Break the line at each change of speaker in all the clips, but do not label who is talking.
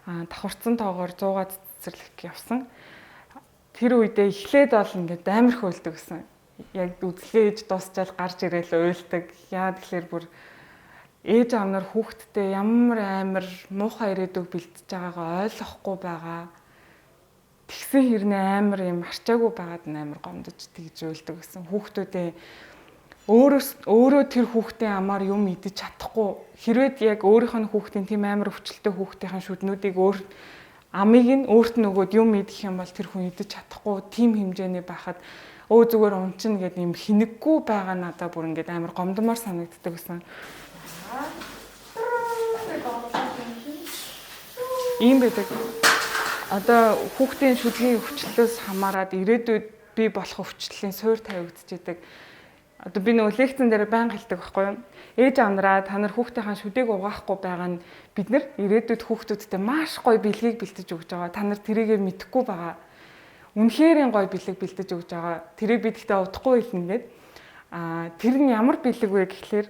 Давхарцсан тоогоор 100-аад цэцэрлэг явсан. Тэр үедээ эхлээд бол ингээд амар хөөлдөг гэсэн. Яг үзлэгээ хийж дуусчаал гарч ирээл уйлдаг. Яа тэгэхээр бүр ээж аав нар хүүхдтэй ямар амар муухай ирээдүг бэлтэж байгаагаа ойлгохгүй байгаа. Тэгсэн хэрнээ амар юм арчаагүй байгаад нь амар гомдож тэгж уйлдаг гэсэн. Хүүхдүүдээ өөрөө тэр хүүхдийн амаар юм идэж чадахгүй. Хэрвээ яг өөрийнх нь хүүхдийн тийм амар өвчлөлтэй хүүхдийн шүднүүдийг өөр амыг нь өөрт нь өгөөд юм идэх юм бол тэр хүн идэж чадахгүй тийм хэмжээний байхад өө зүгээр унчна гэдэг юм хинэггүй байгаа надаа бүр ингээд амар гомдмоор санагддаг гэсэн. Ийм байдаг. Одоо хүүхдийн шүдгийн өвчлөлөөс хамаарат ирээдүйд бий болох өвчлөлийн суур тавигдчихэдэг. Одоо би нөгөө лекцэн дээр байнга хэлдэг байхгүй юу? Ээж аав нараа та нар хүүхдийнхаа шүдийг угаахгүй байгаа нь бид нар ирээдүйд хүүхдүүдтэй маш гоё бэлгийг бэлтэж өгч байгаа. Та нар тэрийгэ мэдэхгүй байгаа. Үнэхээр гоё бэлэг бэлтэж өгч байгаа. Тэрийг би гэхдээ удахгүй хэлнэ гээд. Аа тэр нь ямар бэлэг вэ гэхлээр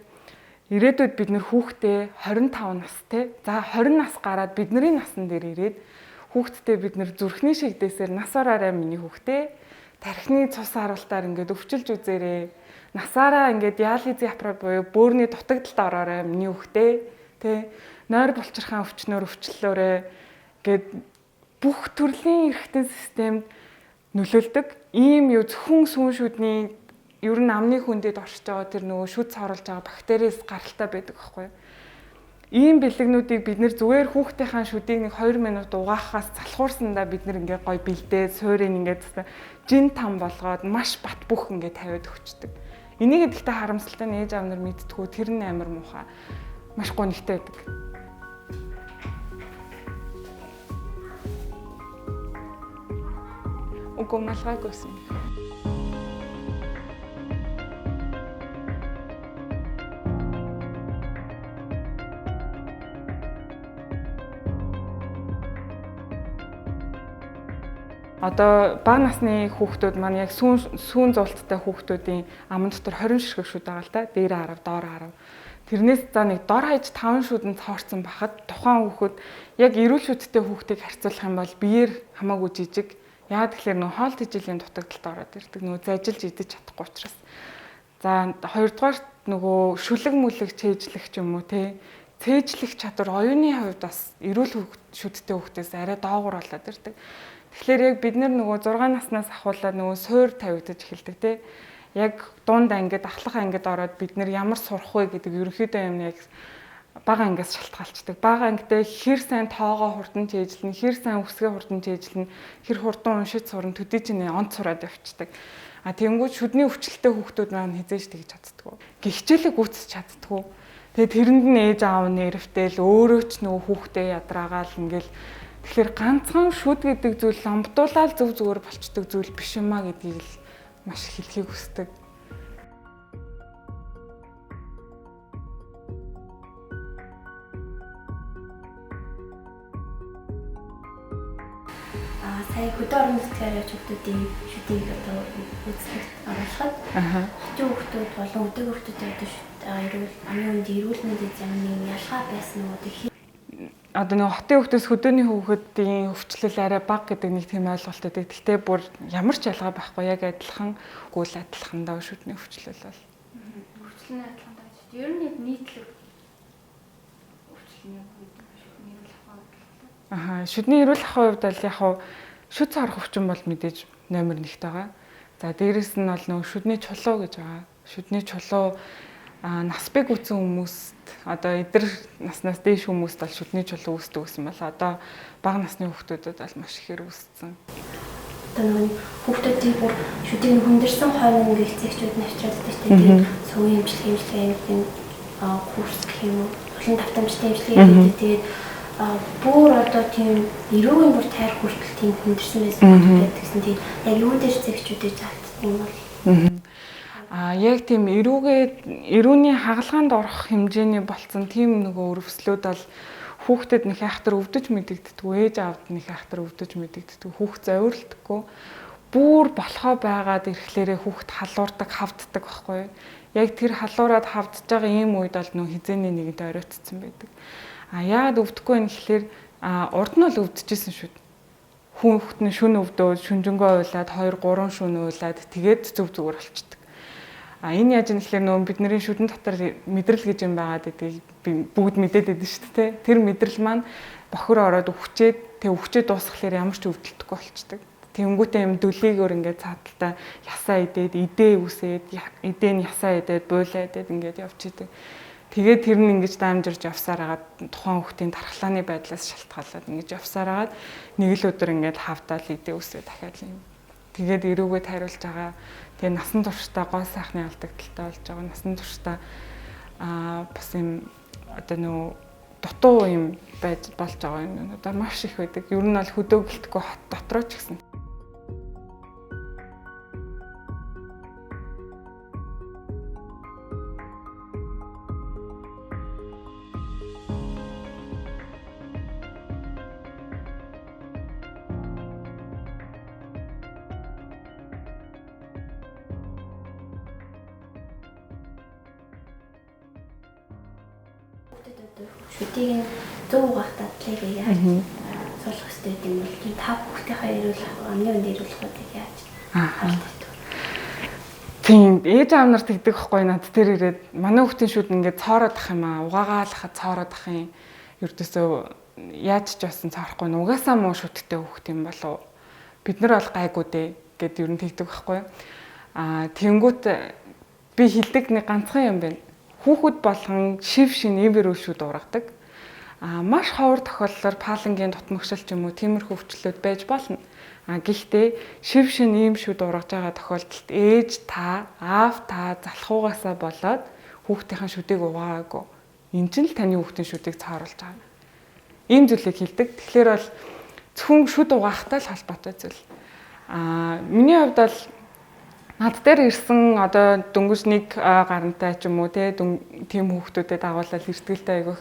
ирээдүйд бид нар хүүхдээ 25 настай. За 20 нас гараад бидний насан дээр ирээд хүүхдтэй бид нар зүрхний шигдээсээр нас ороорой миний хүүхдээ. Тархины цус харуултаар ингээд өвчилж үзээрэй. Насаараа ингээд яализын аппарат буюу бөөрийн дутагдалд ороорой миний хүүхдээ. Тэ нойр булчирхаан өвчнөр өвчлөөрэй гэд бүх төрлийн эрхтэн системд нөлөөлдөг. Ийм юу зөвхөн сүүн шүдний ер нь амны хүндэд оршиж байгаа тэр нөгөө шүд цооруулж байгаа бактериэс гаралтай байдаг байхгүй юу? Ийм бэлэгнүүдийг бид нэр зүгээр хүүхдийнхаа шүдийг нэг 2 минут угаахаас залхуурсандаа бид нэр ингээ гой бэлдээд суурийг ингээд жин там болгоод маш бат бөх ингээ тавиад өгчдөг. Энийг гэхдээ харамсалтай нь ээж аав нар мэдтгүү, тэр нь амар муухай. Маш гонигтай байдаг. Үгүй малгайгүйсэн. Одоо бага насны хүүхдүүд маань яг сүүн зуулттай хүүхдүүдийн аман дотор 20 ширхэг шүд байгаа л да. Дээр 10, доор 10. Тэрнээс за нэг дор хаяж 5 шүдэн цоорцсон бахад тухайн хүүхэд яг эрүүл шүдтэй хүүхдийг харьцуулах юм бол биеэр хамаагүй жижиг. Яа тэгэхээр нөх хоол тэжээлийн дутагдалд ороод ирдэг. Нөгөө зажилж идэж чадахгүй учраас. За хоёрдугаар нөгөө шүлэг мүлэг чэйжлэх ч юм уу те. Цээжлэх чадвар оюуны хувьд бас эрүүл шүдтэй хүүхдээс арай доогуур болоод ирдэг. Тэгэхээр яг бид нар нөгөө 6 наснаас ахуулаад нөгөө суур тавигдаж эхэлдэг те. Яг дунд ангид, ахлах ангид ороод бид нар ямар сурах вэ гэдэг ерөнхийдөө юм яг бага ангиас шалтгаалцдаг. Бага ангидаа хэр сайн тоогоо хурдан чэйжлэн, хэр сайн үсгээ хурдан чэйжлэн, хэр хурдан уншиж сурна төдий чинь онц сураад явцдаг. А тэнгуү шүдний өвчлөлтэй хүүхдүүд маань хизээж тэгж чаддгүй. Гихчээлэг гүйцэж чаддгүй. Тэгээ тэрэнд нь ээж аав нэрвтэл өөрөө ч нөгөө хүүхдээ ядраагаал ингээл. Тэгэхээр ганцхан шүд гэдэг зүйл ломбдуулаад зөв зүгээр болчдөг зүйл биш юм а гэдгийг л маш их хэлхийг хүсдэг.
Сая хөдөө орон нутгаар явж хүмүүсийн шүдийг одоо үзлэгт оруулахад хотын хүүхдүүд болон өдөг хүүхдүүдийн одоо шүд эрүүл амын хүнд эрүүл мэндэд ямар нэгэн ялгаа байсан уу одоо
Одоо нэг хотын хүүхдээс хөдөөний хүүхдийн өвчлөл арай бага гэдэг нэг тийм ойлголт байдаг. Гэхдээ бүр ямар ч ялгаа байхгүй, яг адилхан гүйл адилхан даа шүдний өвчлөл бол.
Өвчлөл нь адилхан даа. Ер нь яг нийтлэг өвчлөлний шүдний эрүүл ахуй хувьд.
Аха, шүдний эрүүл ахуйн хувьд бол яг хав шүд цаарах өвчин бол мэдээж номер 1-т байгаа. За дээрэс нь бол нөгөө шүдний чулуу гэж байгаа. Шүдний чулуу нас бий гүцэн хүмүүст одоо эдэр наснаас дээш хүмүүст бол шүдний чулуу үүсдэг гэсэн бол одоо бага насны хүүхдүүдэд бол маш ихээр үүссэн.
Одоо нөгөө хүүхдүүдийн бүр шүдийг хүндэрсэн хойно ингээл зэгчүүд навчраад байдаг тийм тэгээд сувгийн эмчилгээ юм курс гэх юм уу олон давтамжтай эмчилгээ хийдэг. Тэгээд бүр одоо тийм эрүүгийн бүр тайр хүртэл тийм хүндэрсэн байсан байдаг гэсэн. Тэгээд яг юун дээр зэгчүүдээ заалтдаг юм бол
Яг тийм эрүүний хагалгаанд орох хэмжээний болцсон тийм нөгөө өрөвслүүд бол хүүхдэд нэг айхтар өвдөж мэдэгддэггүй, ээж аавд нэг айхтар өвдөж мэдэгддэггүй, хүүхд зовирлдоггүй. Бүр болохоо байгаад ирэхлээрээ хүүхд халуурдаг, хавддаг байхгүй юу? Яг тэр халуураад хавдж байгаа ийм үед бол нөгөө хизээний нэгэнт оройтцсан байдаг. А яагаад өвдөхгүй вэ гэхлээр А урд нь бол өвдөжсэн шүү. Хүүхэд нь шүн өвдөөд, шүнжэнгөө уйлаад 2 3 шүн уйлаад тэгээд зүг зүгээр болчдөг. А энэ яаж юм гэхээр нөө бидний шүдэн дотор мэдрэл гэж юм байгаад гэдгийг би бүгд мэдээд байдсан шүү дээ. Тэр мэдрэл маань бохор ороод өвчээд, тэг өвчээд дуусхлаар ямар ч өвдөлтгүй болчдөг. Тэнгүүтээ юм дүлийгөр ингээд цааталтаа ясаа идээд, идээ үсээд, идээ нь ясаа идээд, буулаа идээд ингээд явж идэг. Тэгээд тэр нь ингэж даамжирж явсаар хагаад тухайн хүүхдийн тархлааны байдлаас шалтгаалаад ингэж явсаар хагаад нэг л өдөр ингээд хавдаал идээ үсээ дахиад юм. Тэгээд эрүүгээ тайруулж байгаа. Тэгээд насан туршдаа гол сайхны алдагдaltaй болж байгаа. Насан туршдаа бас юм одоо нөө дутуу юм байж болж байгаа юм. Одоо маш их байдаг. Ер нь бол хөдөөгөлтгүй хот дотроо ч гэсэн.
Шүдийг зөв угаах дадлыг яаж суулгах хэрэгтэй юм бол та хүүхдийнхээ эрүүл амны үнд эрүүл ахуйг яаж хардаг вэ?
Тийм, ээж аав нар тэгдэг хгүй над тэр ирээд манай хүүхдийн шүд ингээд цоороод ах юм аа, угаагаалахад цоороод ах юм. Ердөөсөө яаж ч болсон цоорохгүй нь угаасаа муу шүдтэй хүүхд юм болов. Бид нар бол гайгүй дээ гэд ер нь тэгдэг байхгүй. Аа тэнгүүт би хэлдэг нэг ганцхан юм байна. Хүүхэд болгон шив шин ийм эрүүл шүд ургадаг. А маш ховор тохиолдлоор палангийн дутмагшил ч юм уу тиймэрхүү өвчлөлүүд байж болно. А гэхдээ шив шин ийм шүд ургаж байгаа тохиолдолд ээж та, аав та залхуугаасаа болоод хүүхдийнхээ шүдийг угаагагүй. Энд чинь л таны хүүхдийн шүдийг цааруулж байгаа. Ийм зүйлийг хэлдэг. Тэгэхээр бол зөвхөн шүд угаахтай л холбоотой зүйл. А миний хувьд бол над дээр ирсэн одоо дөнгөж нэг гарантай ч юм уу те тийм хүүхдүүдэд дагуулаад эртгэлтэй айгүйх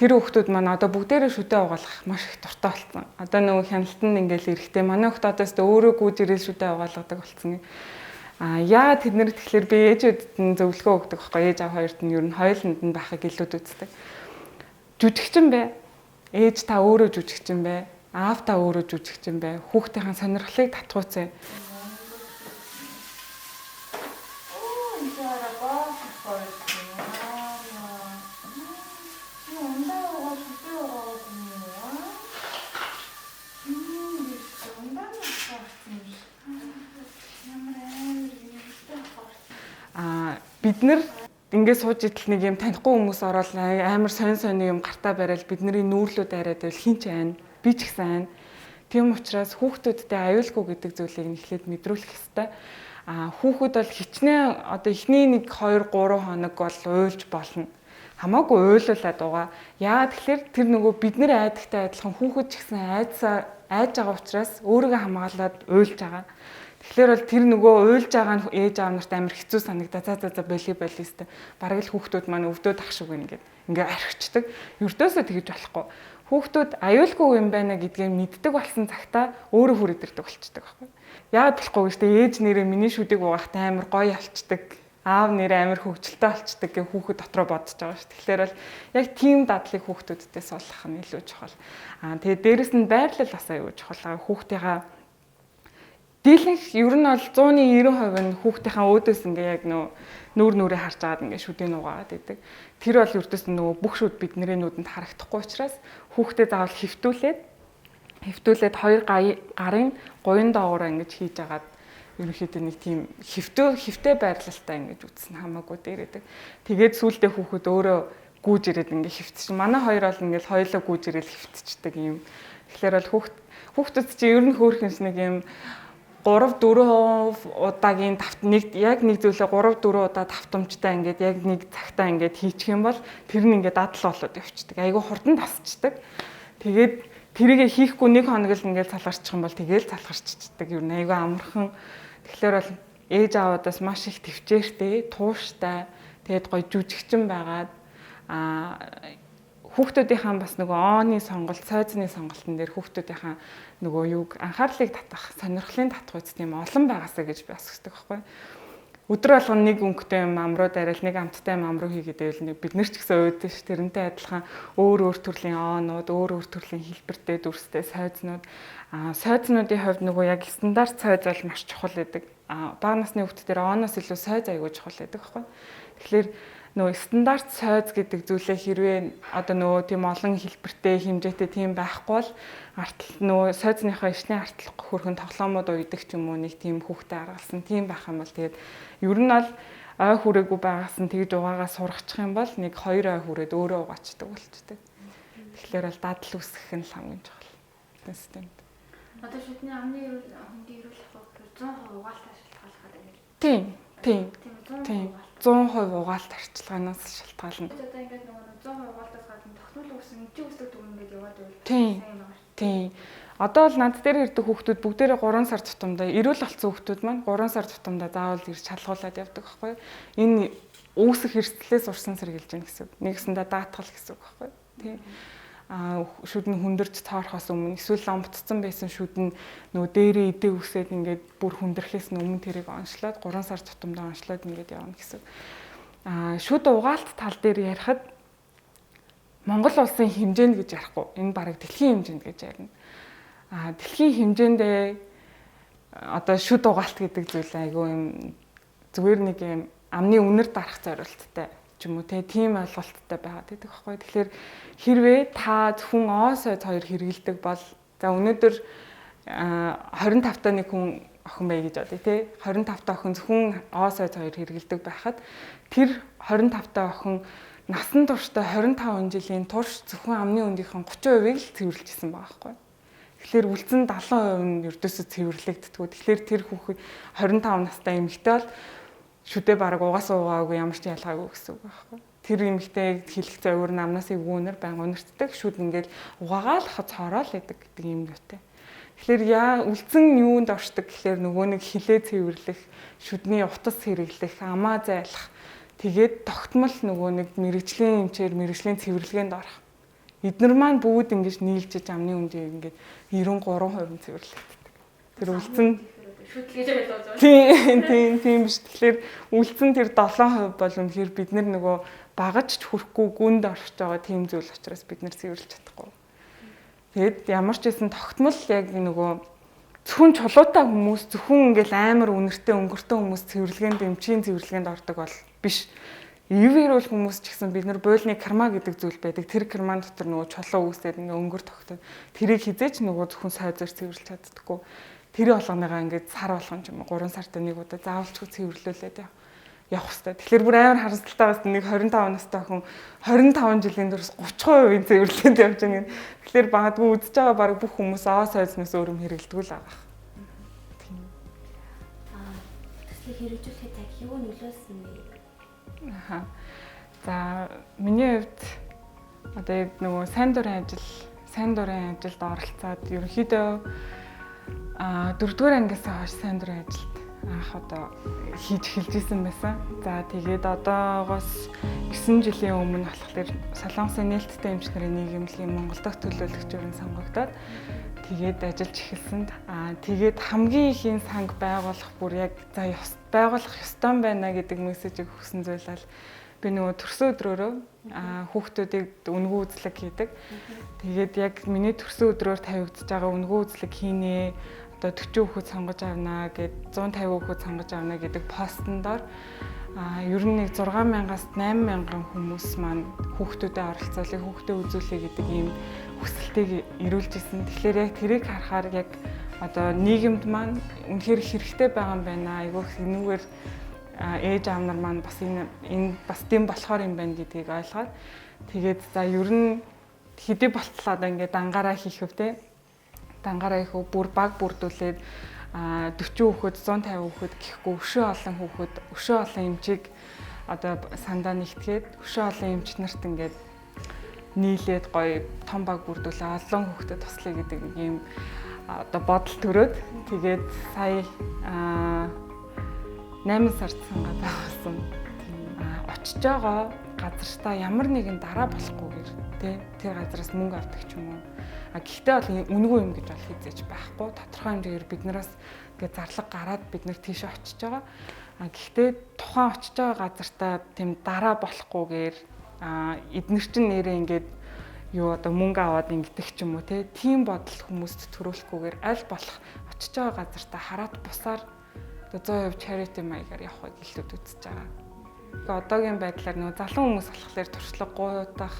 тэр хүүхдүүд маань одоо бүгдээрээ шүдээ угаалгах маш их дуртай болсон. Одоо нөгөө хяналт нь ингээл эрэхтэй манай хүүхд одоо өстө өөрөө гүйж ирээл шүдээ угаалгадаг болсон. А яагаад тэд нэр тэгэхээр би ээжүүдэд нь зөвлөгөө өгдөг байхгүй ээж аав хоёрт нь ер нь хоёуланд нь байхыг илүүд үздэг. Жүжигчин бай. Ээж та өөрөө жүжигчин бай. Аав та өөрөө жүжигчин бай. Хүүхдийн сонирхлыг татгууцээ. Бид нар ингээд сууж идэл нэг юм танихгүй хүмүүс ороод амар сонь сонь юм гартаа барайл бидний нүүрлүүд арайд байвал хин ч айн би ч гэсэн айн. Тийм учраас хүүхдүүдтэй аюулгүй гэдэг зүйлийг нэхлээд мэдрүүлэх ёстой. А хүүхэд бол хичнээн одоо эхний 1 2 3 хоног бол уйлж болно. Хамаагүй уйлуулаад байгаа. Яагаад тэгэхээр тэр нөгөө бид нар айдагтай адилхан хүүхэд ч гэсэн айж байгаа учраас өөрийгөө хамгаалаад уйлж байгаа. Тэгэхээр бол тэр нөгөө уйлж байгаа нь ээж аав нарт амар хэцүү санагдаа. За за за боли боли өстэй. Бараг л хүүхдүүд маань өвдөөд ах шиг байна гэд ингээ архичдаг. Ердөөсөө тэгж болохгүй. Хүүхдүүд аюулгүй юм байна гэдгийг мэддэг болсон цагтаа өөрөө хүрээд ирдэг болчдөг байхгүй. Яагаад болохгүй гэж тэ ээж нэрээ миний шүдийг угаахтай амар гоё алчдаг. Аав нэрээ амар хөвгөлтэй алчдаг гэх хүүхэд дотроо бодож байгаа шүү. Тэгэхээр бол яг тийм дадлыг хүүхдүүдтэй суулгах нь илүү чухал. Аа тэгээ дээрэс нь байрлал бас аюул чухал. Хүүхдийнхаа дийлэнх ер нь бол 190% нь хүүхдийнхаа өөдөөс ингээ яг нөө нүүр нүрээ харж агаад ингээ шүдийг нугаагаад идэг. Тэр бол ердөөс нь нөгөө бүх шүд бидний нүдэнд харагдахгүй учраас хүүхдээ заавал хэвтүүлээд хоёр гарын гуян доогоороо ингэж хийж агаад ерөнхийдөө нэг тийм хэвтэй байрлалтай ингэж үтсэн хамаагүй дээр идэг. Тэгээд сүүлдээ хүүхэд өөрөө гүүж ирээд ингээ хэвтчих. Манай хоёр бол ингээл хоёулаа гүүж ирээл хэвтчихдэг юм. Тэгэхээр бол хүүхдүүд чи ер нь хөөрхөнс нэг юм 3 4 удаагийн нэг яг нэг зүйлээ 3 4 удаа давтамжтай ингээд яг нэг цагтаа ингээд хийчих юм бол тэр нь ингээд дадлал болоод явчихдаг. Айгүй хурдан тасчдаг. Тэгээд тэрийг хийхгүй нэг хоног л ингээд залгарчих юм бол тэгээл залгарчдаг. Ер нь айгүй амархан. Тэгэхээр бол ээж аавуудаас маш их төвчээртэй, тууштай, тэгээд гоё жүжигчин байгаад хүүхдүүдийнхаа бас нөгөө ооны сонголт, сойзны сонголтын дээр хүүхдүүдийнхаа нөгөө юг анхаарлыг татах, сонирхлын татах үст тийм олон байгаасаа гэж би бас хүсдэг байхгүй. Өдөр болгоно нэг өнгөтэй юм ам руу дараал, нэг амттай юм ам руу хийгээд байвал нэг бид нар ч гэсэн уйдсан ш. Тэрнтэй адилхан өөр өөр төрлийн оонууд, өөр өөр төрлийн хэлбэртэй дүрстэй сойзнууд. Сойзнуудын хувьд нөгөө яг стандарт сойз бол маш чухал байдаг. Бага насны хүүхдүүд дээр ооноос илүү сойз аягүй чухал байдаг байхгүй. Тэгэхээр нөгөө стандарт сойз гэдэг зүйлээ хэрвээ одоо нөгөө тийм олон хэлбэртэй, хэмжээтэй тийм байхгүй бол артал нөгөө сойзныхоо ишний артлах хөрхөн тоглоомод уйдаг ч юм уу, нэг тийм хүүхдээ аргалсан тийм байх юм бол тэгээд ер нь бол ой хүрээгүй байгаас нь тэгж угаагаа сургачих юм бол нэг хоёр ой хүрээд өөрөө угаачдаг болчдөг. Тэгэхээр бол дадал үүсгэх нь л хамгийн чухал. Системд.
Одоо шүдний амны хөндийн эрүүл ахуй гэхээр 100% угаалт шалтгаалгаад байна.
Тийм. Тийм. Тийм. 100% угаалт арчилгаанаас шалтгаална.
Одоо ингээд нөгөө 100% угаалтаас гадна тогтмол үүсгэн эмчиг үүсдэг дүн ингээд яваад байвал
Тийм. Тийм. Одоо л над дээр ирдэг хүүхдүүд бүгдээрээ 3 сар тутамдаа эрүүл болсон хүүхдүүд маань 3 сар тутамдаа заавал ирж шалгуулад явдаг байхгүй. Энэ үүсэх эрсдлээс урсан сэргийлж гин гэсэн үг. Нэгсэндээ даатгал гэсэн үг байхгүй. Тийм. Шүд нь хүндэрч тоорхоос өмнө эсвэл ломбцсон байсан шүд нь нөгөө дээрээ идэ үсээд ингээд бүр хүндрэхээс нь өмнө тэрийг онцлоод 3 сар тутамдаа онцлоод ингээд явна гэсэн. Шүд угаалт тал дээр ярихад Монгол улсын хэмжээнд гэж ярихгүй. Энэ бараг дэлхийн хэмжээнд гэж ярина. Дэлхийн хэмжээндээ одоо шүд угаалт гэдэг зүйл айгүй юм зүгээр нэг юм амны үнэр дарах зорилттой ч юм уу те, тийм ойлголттой байгаад байдаг байхгүй. Тэгэхээр хэрвээ та зөвхөн О сойз хоёр хэрэгэлдэг бол за өнөөдөр 25 та нэг хүн охин бай гэж бодъё те. 25 та охин зөвхөн О сойз хоёр хэрэгэлдэг байхад тэр 25 та охин насан туршдаа 25 жилийн турш зөвхөн амны өндийнхэн 30%-ийг л цэвэрлжсэн байгаа байхгүй. Тэгэхээр үлдсэн 70% нь ердөөсөө цэвэрлэгддэггүй. Тэгэхээр тэр хүүхэд 25 настай эмэгтэй бол шүдэ бараг угаас угаагүй ямар ч ялгаагүй гэсэн үг байхгүй. Тэр эмэгтэйг хэлэх зовөр намнаас эвгүй үнэр байнга үнэртдэг. Шүд ингээл угаагаа л цоороо л байдаг гэдэг юм юутай. Тэгэхээр яа үлдсэн юунд оршдог гэхлээр нөгөө нэг хилээ цэвэрлэх, шүдний утас хэрэглэх, амаа зайлах, тэгээд тогтмол нөгөө нэг мэрэгжлийн эмчээр мэрэгжлийн цэвэрлэгээнд орох. Эднэр маань бүгд ингэж нийлжиж амны үндийг ингээд 93% цэвэрлэгддэг. Тэр үлдсэн
шүтлгэж байлаа.
Тийм, тийм, тийм биш. Тэгэхээр үлдсэн тэр 7% бол үнэхээр бид нар нөгөө багаж ч хүрэхгүй гүнд орж байгаа тийм зүйл учраас бид нар цэвэрлж чадахгүй. Тэгэд ямар ч байсан тогтмол яг нөгөө зөвхөн чулуутай хүмүүс, зөвхөн ингээл амар үнэртэй өнгөртөө хүмүүс цэвэрлэгээнд, эмчийн цэвэрлэгээнд ордог бол биш. Ив эрүүл хүмүүс ч гэсэн бид нар буйлны карма гэдэг зүйл байдаг. Тэр карман дотор нөгөө чулуу үүсээд ингээ өнгөр тогтоод тэрийг хизээч нөгөө зөвхөн сойзоор цэвэрлж чаддаггүй. Тэр болгоныгаа ингээд сар болгон ч юм уу 3 сартаа нэг удаа заавалчгүй цэвэрлүүлээд явах хэрэгтэй. Тэгэхээр бүр амар харамсалтай бас нэг 25 настай хүн 25 жилийн турш 30% цэвэрлээд явж байгаа юм. Тэгэхээр магадгүй үзэж байгаа бараг бүх хүмүүс аа сойзноос өөр юм хэрэглэдэггүй л байгаа.
Тийм. Төслийг хэрэгжүүлэхэд яг юу нөлөөлсөн бэ?
Аха. За миний хувьд одоо яг нөгөө сайн дурын ажилд оролцоод ерөнхийдөө 4-р ангиас хойш сайн дурын ажилд анх одоо хийж эхэлж исэн байсан. За тэгээд одоогоос 9 жилийн өмнө болохоор Солонгосын нээлттэй эмч нарын нийгэмлэгийн Монгол дахь төлөөлөгч өрн сонгогдоод тэгээд ажиллаж эхэлсэн. Тэгээд хамгийн их энэ санг байгуулах бүр яг за байгуулах ёстой байна гэдэг мессежийг өгсөн зүйл ал би нөгөө төрсөн өдрөөрөө хүүхдүүдийг үнэгүй үзлэг хийдэг. Тэгээд яг миний төрсөн өдрөөр тавигдж байгаа үнэгүй үзлэг хийнэ. Одоо 40 хүүхэд сонгож авна гэд 150 хүүхэд сонгож авна гэдэг постн дор ер нь нэг 6000-аас 8000 хүмүүс маань хүүхдүүдэд оролцоолыг хүүхдээ үзүүлэе гэдэг ийм хүсэлтийг ирүүлж исэн. Тэгэхээр яг тэрийг харахаар яг одоо нийгэмд маань үнэхээр хэрэгтэй байгаа юм байна. Айгүйх энүүгээр ээж аав нар маань бас энэ бас дэм болохоор юм байна гэдгийг ойлгоод тэгээд за ер нь хэдий болтлоо одоо ингээд дангаараа хийх хөв те. Дангаараа хийх бүр баг бүрдүүлээд 40 хүүхэд 150 хүүхэд гэхгүй өшөө олон хүүхэд өшөө олон эмчийг одоо сандаа нэгтгээд өшөө олон эмч нарт ингээд нийлээд гоё том баг бүрдүүлээ олон хүүхдэд туслая гэдэг нэг юм одоо бодол төрөөд тэгээд сая 8 сард сангаа байгуулсан. Очиж байгаа газартаа ямар нэгэн дараа болохгүйгээр тий тэр газараас мөнгө авдаг ч юм уу. А гэхдээ бол үнэгүй юм гэж бол хизээж байхгүй. Тодорхой хэмжээгээр биднээс ингээд зарлага гараад бид нэр тийшээ очиж байгаа. А гэхдээ тухайн очиж байгаа газартаа тийм дараа болохгүйгээр эднэр чинь нэрээ ингээд юу одоо мөнгө аваад ингэдэг ч юм уу тийм бодол хүмүүст төрүүлэхгүйгээр аль болох очиж байгаа газартаа хараат бусаар одоо 100% charity маягаар явахыг илүүд үзэж байгаа. Одоогийн байдлаар нөгөө залуу хүмүүс болохоор туршлага гуйдах,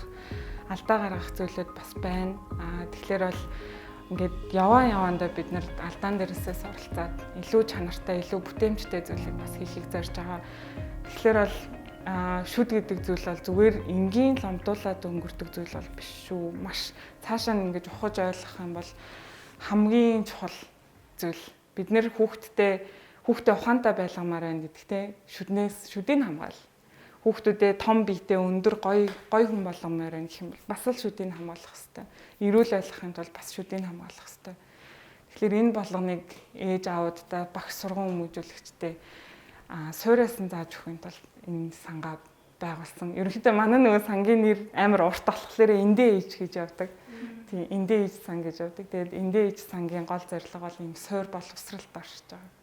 алдаа гаргах зүйлүүд бас байна. Тэгэхээр бол ингээд яваа яваандаа бид нар алдаан дээрээсээ суралцаад илүү чанартай, илүү бүтээмжтэй зүйлийг бас хийхийг зорж байгаа. Тэгэхээр бол шүд гэдэг зүйл бол зүгээр энгийн ломдуулаад өнгөрдөг зүйл бол биш шүү. Маш цаашаа нь ингэж ухаж ойлгох юм бол хамгийн чухал зүйл. Бид нэр хүүхдтэй ухаантай байлгамаар байна гэдэгтэй шүднээс шүдийг хамгаал. Хүүхдүүдээ том биетэй өндөр гоё гоё хүн болгомоор байна гэх юм бол бас л шүдийг хамгаалах хэрэгтэй. Эрүүл байлгахын тулд бас шүдийг хамгаалах хэрэгтэй. Тэгэхээр энэ болгоныг ээж аавуудаа багш сургууль хүмүүжүүлэгчтэй сууриас нь зааж өгөхийн тулд энэ сангаа байгуулсан. Ерөнхийдөө манай нөгөө сангийн нэр амар урт болохоор эндээ ээж гэж явдаг. Тийм, эндээ ээж сан гэж явдаг. Тэгээд эндээ ээж сангийн гол зорилго бол ийм суур боловсралд оршиж байгаа.